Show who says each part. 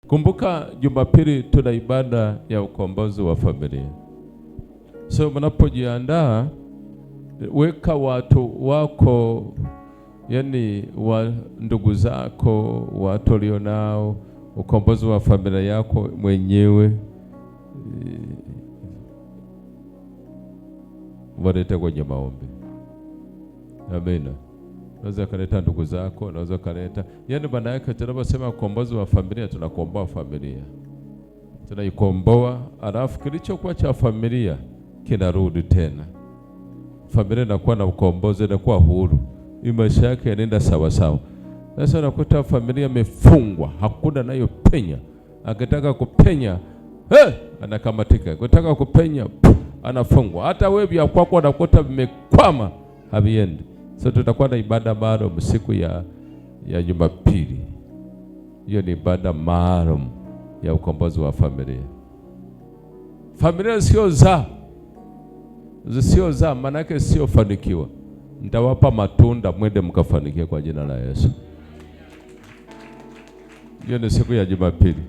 Speaker 1: Kumbuka Jumapili tuna ibada ya ukombozi wa familia. So mnapojiandaa, weka watu wako, yani wa ndugu zako, watu ulionao, ukombozi wa familia yako mwenyewe, walete kwenye maombi. Amina. Unaweza kaleta ndugu zako, unaweza kaleta, yaani maana yake tunaposema ukombozi wa familia, tunakomboa familia, tunaikomboa, alafu kilichokuwa cha familia kinarudi tena. Familia inakuwa na ukombozi, inakuwa huru, maisha yake yanaenda sawa sawa. Sasa unakuta familia imefungwa, hakuna nayopenya. Akitaka kupenya hey, anakamatika, kutaka kupenya puh, anafungwa. Hata wewe vya kwako unakuta vimekwama, haviendi. So tutakuwa na ibada maalum siku ya Jumapili. Hiyo ni ibada maalum ya ukombozi wa familia. Familia zisiozaa maana yake sio fanikiwa. Nitawapa matunda mwende mkafanikiwe kwa jina la Yesu. Hiyo ni siku ya Jumapili.